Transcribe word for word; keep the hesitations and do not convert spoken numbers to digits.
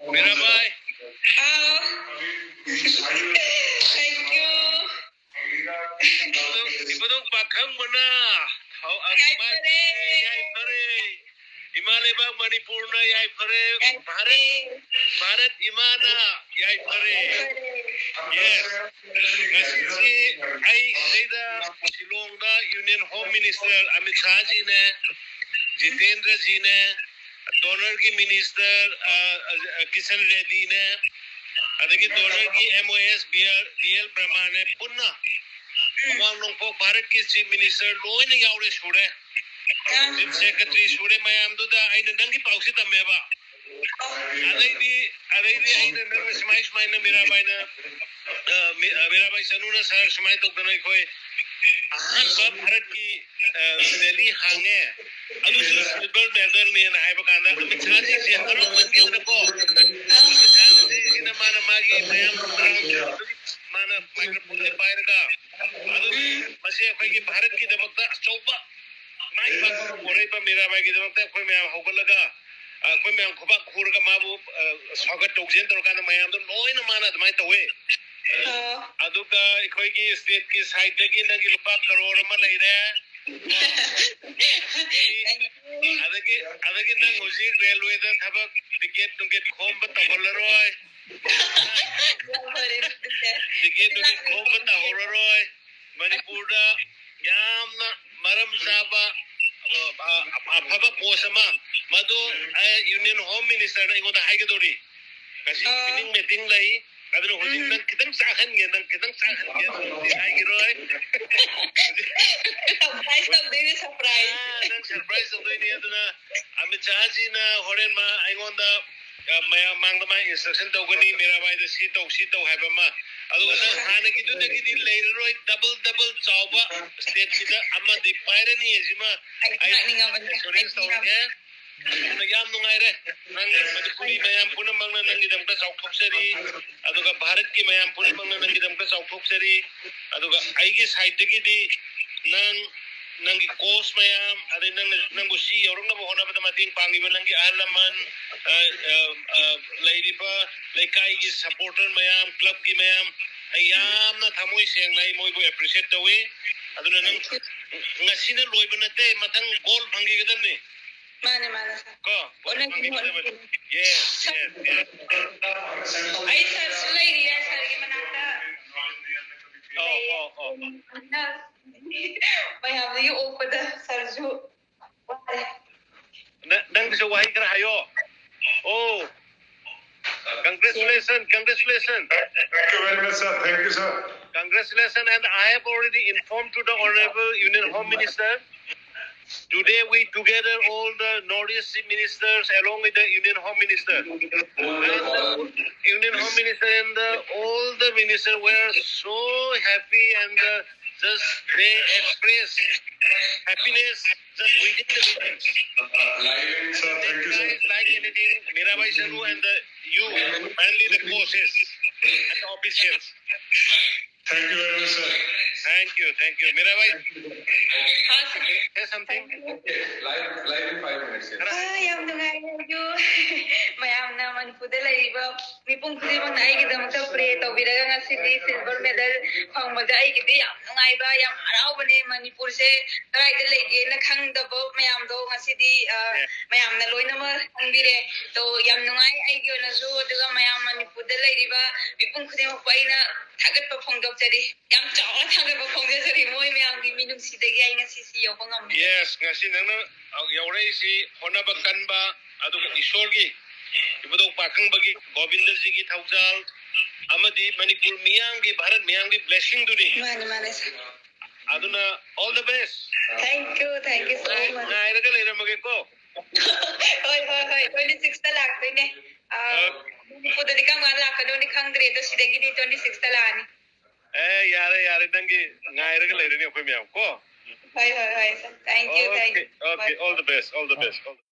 ꯃꯤꯔꯥꯕꯥꯏ꯫ ꯑꯥꯎ꯫ Thank you꯫ ꯏꯕꯨꯙꯧ ꯄꯥꯈꯪꯕꯅ ꯊꯧ-, ꯌꯥꯏꯐꯔꯦ꯫ ꯌꯥꯏꯐꯔꯦ꯫ ꯏꯃꯥ ꯂꯩꯕꯥꯛ ꯃꯅꯤꯄꯨꯔꯅ ꯌꯥꯏꯐꯔꯦ꯫ ꯌꯥꯏꯐꯔꯦ꯫ ꯚꯥꯔꯠ, ꯚꯥꯔꯠ ꯏꯃꯥꯅ ꯌꯥꯏꯐꯔꯦ꯫ Yes꯫ ꯉꯁꯤꯁꯤ ꯑꯩ ꯁꯤꯗꯩꯗ ꯁꯤꯂꯣꯡꯗ Union Home Minister Amit ꯁꯥꯍꯖꯤꯅꯦ, ꯖꯤꯇꯦꯟꯗ꯭ꯔꯖꯤꯅꯦ, DoNER ꯒꯤ minister, ꯑ, ꯑ, ꯀꯤꯁꯟ ꯔꯦꯗꯤꯅꯦ, ꯑꯗꯒꯤ DoNER ꯒꯤ MOS B L, B L ꯕ꯭ꯔꯍꯃꯅꯦ, ꯄꯨꯟꯅ ꯃꯃꯥꯡ ꯅꯣꯡꯄꯣꯛ ꯚꯥꯔꯠꯀꯤ Chief Minister ꯂꯣꯏꯅ ꯌꯥꯎꯔꯦ, ꯁꯨꯔꯦ꯫ Chief Secretary ꯁꯨꯔꯦ ꯃꯌꯥꯝꯗꯨꯗ ꯑꯩꯅ ꯅꯪꯒꯤ ꯄꯥꯎꯁꯤ ꯇꯝꯃꯦꯕ꯫ ꯑꯗꯩꯗꯤ, ꯑꯗꯩꯗꯤ ꯑꯩꯅ ꯅꯪꯅ ꯁꯨꯃꯥꯏ ꯁꯨꯃꯥꯏꯅ ꯃꯤꯔꯥꯕꯥꯏꯅ, ꯑ, ꯃꯤ-, ꯑ, ꯃꯤꯔꯥꯕꯥꯏ ꯆꯅꯨꯅ sir ꯁꯨꯃꯥꯏꯅ ꯇꯧꯗꯅ ꯑꯩꯈꯣꯏ ꯑꯍꯥꯟꯕ ꯚꯥꯔꯠꯀꯤ, ꯑ, rally ꯍꯥꯡꯉꯦ, ꯑꯗꯨꯁꯨ silver medal ꯅꯦꯅ ꯍꯥꯏꯕ ꯀꯥꯟꯗ ꯑꯃꯤꯠ ꯁꯥꯍꯖꯤꯁꯦ ꯍꯔꯥꯎꯃꯟꯈꯤꯗꯅꯀꯣ, ꯑꯃꯤꯠ ꯁꯥꯍꯖꯤꯁꯤꯅ ꯃꯥꯅ ꯃꯥꯒꯤ ꯃꯌꯥꯝ ꯃꯥꯅ microphone ꯁꯦ ꯄꯥꯏꯔꯒ, ꯑꯗꯨ ꯃꯁꯤ ꯑꯩꯈꯣꯏꯒꯤ ꯚꯥꯔꯠꯀꯤꯗꯃꯛꯇ ꯑꯆꯧꯕ ꯃꯥꯏ ꯄꯥꯛꯄ ꯑꯃ ꯑꯣꯏꯔꯛꯏꯕ ꯃꯤꯔꯥꯕꯥꯏꯒꯤꯗꯃꯛꯇ ꯑꯩꯈꯣꯏ ꯃꯌꯥꯝ ꯍꯧꯒꯠꯂꯒ, ꯑ, ꯑꯩꯈꯣꯏ ꯃꯌꯥꯝ ꯈꯨꯕꯥꯛ ꯈꯨꯔꯒ ꯃꯥꯕꯨ, ꯑ, ꯁ꯭ꯋꯥꯒꯠ ꯇꯧꯁꯦꯅ ꯇꯧꯔꯀꯥꯟꯗ ꯃꯌꯥꯝꯗꯣ ꯂꯣꯏꯅ ꯃꯥꯅ ꯑꯗꯨꯃꯥꯏꯅ ꯇꯧꯋꯦ꯫ ꯑꯣ꯫ ꯑꯗꯨꯒ ꯑꯩꯈꯣꯏꯒꯤ state ꯀꯤ side ꯇꯒꯤ ꯅꯪꯒꯤ ꯂꯨꯄꯥ ꯀꯔꯣꯔ ꯑꯃ ꯂꯩꯔꯦ꯫ ꯑꯗꯒꯤ, ꯑꯗꯒꯤ ꯅꯪ ꯍꯧꯖꯤꯛ railway ꯗ ꯊꯕꯛ ticket ꯅꯨꯡꯀꯦꯠ ꯈꯣꯝꯕ ꯇꯧꯍꯜꯂꯔꯣꯏ꯫ Ticket ꯅꯨꯡꯀꯦꯠ ꯈꯣꯝꯕ ꯇꯧꯍꯧꯔꯔꯣꯏ꯫ ꯃꯅꯤꯄꯨꯔꯗ ꯌꯥꯝꯅ ꯃꯔꯝ ꯆꯥꯕ, ꯑ, ꯑ, ꯑꯐꯕ post ꯑꯃ, ꯃꯗꯨ ꯑꯩ Union Home Minister ꯅ ꯑꯩꯉꯣꯟꯗ ꯍꯥꯏꯒꯗꯧꯔꯤ꯫ ꯉꯁꯤ ꯑꯣ꯫ Evening meeting ꯂꯩ, ꯑꯗꯨꯅ ꯍꯧꯖꯤꯛ ꯎꯝ꯫ ꯅꯪ ꯈꯤꯇꯪ ꯆꯥꯛꯍꯟꯒꯦ, ꯅꯪ ꯈꯤꯇꯪ ꯆꯥꯛꯍꯟꯒꯦ, ꯑꯗꯨꯗꯤ ꯍꯥꯏꯈꯤꯔꯣꯏ꯫ Surprise ꯇꯧꯗꯣꯏꯅꯦ, surprise꯫ ꯑꯥ, ꯅꯪ surprise ꯇꯧꯗꯣꯏꯅꯤ꯫ ꯑꯗꯨꯅ ꯑꯃꯤꯠ ꯁꯥꯍꯖꯤꯅ ꯍꯣꯔꯦꯟ ꯃꯥ ꯑꯩꯉꯣꯟꯗ, ꯑ, ꯃꯌꯥꯝ ꯃꯥꯡꯗ ꯃꯥ instruction ꯇꯧꯒꯅꯤ, ꯃꯤꯔꯥꯕꯥꯏꯗ ꯁꯤ ꯇꯧ, ꯁꯤ ꯇꯧ ꯍꯥꯏꯕ ꯑꯃ꯫ ꯑꯗꯨꯒ ꯅꯪ ꯍꯥꯟꯅꯒꯤꯗꯨꯗꯒꯤꯗꯤ ꯂꯩꯔꯔꯣꯏ, double double ꯆꯥꯎꯕ state ꯁꯤꯗ ꯑꯃꯗꯤ ꯄꯥꯏꯔꯅꯤ ꯍꯥꯏꯁꯤꯃ ꯑꯩ ꯑꯩ ꯂꯥꯛꯅꯤꯡꯉꯕꯅꯦ꯫ assurance ꯇꯧꯔꯒꯦ꯫ ꯑꯗꯨꯅ ꯌꯥꯝ ꯅꯨꯡꯉꯥꯏꯔꯦ꯫ ꯅꯪ ꯃꯅꯤꯄꯨꯔꯤ ꯃꯌꯥꯝ ꯄꯨꯝꯅꯃꯛꯅ ꯅꯪꯒꯤꯗꯃꯛꯇ ꯆꯥꯎꯊꯣꯛꯆꯔꯤ, ꯑꯗꯨꯒ ꯚꯥꯔꯠꯀꯤ ꯃꯌꯥꯝ ꯄꯨꯝꯅꯃꯛꯅ ꯅꯪꯒꯤꯗꯃꯛꯇ ꯆꯥꯎꯊꯣꯛꯆꯔꯤ, ꯑꯗꯨꯒ ꯑꯩꯒꯤ side ꯇꯒꯤꯗꯤ ꯅꯪ ꯅꯪꯒꯤ ꯀꯣꯁ ꯃꯌꯥꯝ, ꯑꯗꯩ ꯅꯪꯅ, ꯅꯪꯕꯨ ꯁꯤ ꯌꯧꯔꯛꯅꯕ ꯍꯣꯠꯅꯕꯗ ꯃꯇꯦꯡ ꯄꯥꯡꯉꯤꯕ ꯅꯪꯒꯤ ꯑꯍꯜ ꯂꯃꯟ, ꯑ, ꯑ, ꯑ, ꯂꯩꯔꯤꯕ ꯂꯩꯀꯥꯏꯒꯤ ꯁꯄꯣꯔꯇꯔ ꯃꯌꯥꯝ, ꯀ꯭ꯂꯕꯀꯤ ꯃꯌꯥꯝ, ꯑꯩ ꯌꯥꯝꯅ ꯊꯃꯣꯏ ꯁꯦꯡꯅ ꯑꯩ ꯃꯣꯏꯕꯨ ꯑꯦꯄ꯭ꯔꯤꯁꯤꯌꯦꯠ ꯇꯧꯏ꯫ ꯑꯗꯨꯅ ꯅꯪ ꯉꯁꯤꯅ ꯂꯣꯏꯕ ꯅꯠꯇꯦ, ꯃꯊꯪ ꯒꯣꯜ ꯐꯪꯈꯤꯒꯗꯕꯅꯤ꯫ ꯃꯥꯅꯦ, ꯃꯥꯅꯦ, ꯁꯥꯔ꯫ ꯀꯣ, ꯒꯣꯜ ꯍꯣꯠꯅꯒꯅꯤ, ꯐꯪꯈꯤꯒꯗꯕꯅꯤ꯫ ꯍꯣꯠꯅꯒꯅꯤ꯫ Yes, yes, yes. ꯑꯩ ꯁꯥꯔꯁꯨ ꯂꯩꯔꯤꯌꯦ, ꯁꯥꯔꯒꯤ ꯃꯅꯥꯛꯇ꯫ ꯑꯣ, ꯑꯣ, ꯑꯣ꯫ ꯃꯌꯥꯝꯗꯒꯤ ꯑꯣꯛꯄꯗ ꯁꯥꯔꯁꯨ ꯋꯥꯔꯦ꯫ ꯅ-, ꯅꯪꯒꯤꯁꯨ ꯋꯥꯍꯩ ꯈꯔ ꯍꯥꯏꯌꯣ꯫ Oh, congratulations, congratulations. Thank you very much, sir. Thank you, sir. Congratulations, and I have already informed to the Honorable Union Home Minister. Today we together, all the Northeast Chief Ministers, along with the Union Home Minister. And the Union Home Minister and the, all the ministers were so happy and, uh, just they express happiness just within the meetings. Sir, thank you, sir. It's like anything, Mirabai Saru and the, you, mainly the coaches and the officials. Thank you very much, sir. Thank you, thank you. Mirabai, हाँ, sir. Say something. Okay, live, live in five minutes, yes. हाँ, ꯌꯥꯝ ꯅꯨꯡꯉꯥꯏꯔꯦ꯫ ꯃꯌꯥꯝꯅ ꯃꯅꯤꯄꯨꯔꯗ ꯂꯩꯔꯤꯕ ꯃꯤꯄꯨꯝ ꯈꯨꯗꯤꯡꯃꯛꯅ ꯑꯩꯒꯤꯗꯃꯛꯇ ꯄ꯭ꯔꯦ ꯇꯧꯕꯤꯔꯒ ꯉꯁꯤꯗꯤ ꯁꯤꯜꯚꯔ ꯃꯦꯗꯜ ꯐꯪꯕꯁꯦ ꯑꯩꯒꯤꯗꯤ ꯌꯥꯝ ꯅꯨꯡꯉꯥꯏꯕ, ꯌꯥꯝ ꯍꯔꯥꯎꯕꯅꯦ꯫ ꯃꯅꯤꯄꯨꯔꯁꯦ ꯀꯗꯥꯏꯗ ꯂꯩꯒꯦꯅ ꯈꯪꯗꯕ ꯃꯌꯥꯝꯗꯣ ꯉꯁꯤꯗꯤ, ꯑ, ꯃꯌꯥꯝꯅ ꯂꯣꯏꯅꯃꯛ ꯈꯪꯕꯤꯔꯦ꯫ ꯑꯗꯣ ꯌꯥꯝ ꯅꯨꯡꯉꯥꯏ ꯑꯩꯒꯤ ꯑꯣꯏꯅꯁꯨ, ꯑꯗꯨꯒ ꯃꯌꯥꯝ ꯃꯅꯤꯄꯨꯔꯗ ꯂꯩꯔꯤꯕ ꯃꯤꯄꯨꯝ ꯈꯨꯗꯤꯡꯃꯛꯄꯨ ꯑꯩꯅ ꯊꯥꯒꯠꯄ ꯐꯣꯡꯗꯣꯛꯆꯔꯤ꯫ ꯌꯥꯝ ꯆꯥꯎꯅ ꯊꯥꯒꯠꯄ ꯐꯣꯡꯗꯣꯛꯆꯔꯤ꯫ ꯃꯣꯏ ꯃꯌꯥꯝꯒꯤ ꯃꯤꯅꯨꯡꯁꯤꯗꯒꯤ ꯑꯩ ꯉꯁꯤ ꯁꯤ ꯌꯧꯕ ꯉꯝꯃꯤ꯫ Yes, ꯉꯁꯤ ꯅꯪꯅ ꯌꯧꯔꯛꯏꯁꯤ ꯍꯣꯠꯅꯕ ꯀꯟꯕ, ꯑꯗꯨꯒ ꯏꯁꯣꯔꯒꯤ, ꯏꯕꯨꯙꯧ ꯄꯥꯈꯪꯕꯒꯤ, ꯒꯣꯕꯤꯟꯗꯖꯤꯒꯤ ꯊꯧꯖꯥꯜ ꯑꯃꯗꯤ ꯃꯅꯤꯄꯨꯔ ꯃꯤꯌꯥꯝꯒꯤ, ꯚꯥꯔꯠ ꯃꯤꯌꯥꯝꯒꯤ blessingꯗꯨꯅꯤ꯫ ꯃꯥꯅꯦ, ꯃꯥꯅꯦ, ꯁꯥꯔ꯫ ꯑꯗꯨꯅ all the best. Thank you, thank you so much. ꯉꯥꯏꯔꯒ ꯂꯩꯔꯝꯃꯒꯦꯀꯣ꯫ ꯍꯣꯏ, ꯍꯣꯏ, ꯍꯣꯏ, twenty sixꯇ ꯂꯥꯛꯇꯣꯏꯅꯦ꯫ ꯑ, ꯑ, ꯃꯅꯤꯄꯨꯔꯗꯗꯤ ꯀꯔꯝ ꯀꯥꯟꯗ ꯂꯥꯛꯀꯗꯣꯏꯅꯣꯗꯤ ꯈꯪꯗ꯭ꯔꯦ, ꯑꯗꯣ ꯁꯤꯗꯒꯤꯗꯤ twenty sixꯇ ꯂꯥꯛꯑꯅꯤ꯫ ꯑꯦ, ꯌꯥꯔꯦ, ꯌꯥꯔꯦ, ꯅꯪꯒꯤ ꯉꯥꯏꯔꯒ ꯂꯩꯔꯅꯤ ꯑꯩꯈꯣꯏ ꯃꯌꯥꯝ ꯀꯣ꯫ ꯍꯣꯏ, ꯍꯣꯏ, ꯍꯣꯏ, sir. Thank you, thank you. Okay, okay, all the best, all the best, all the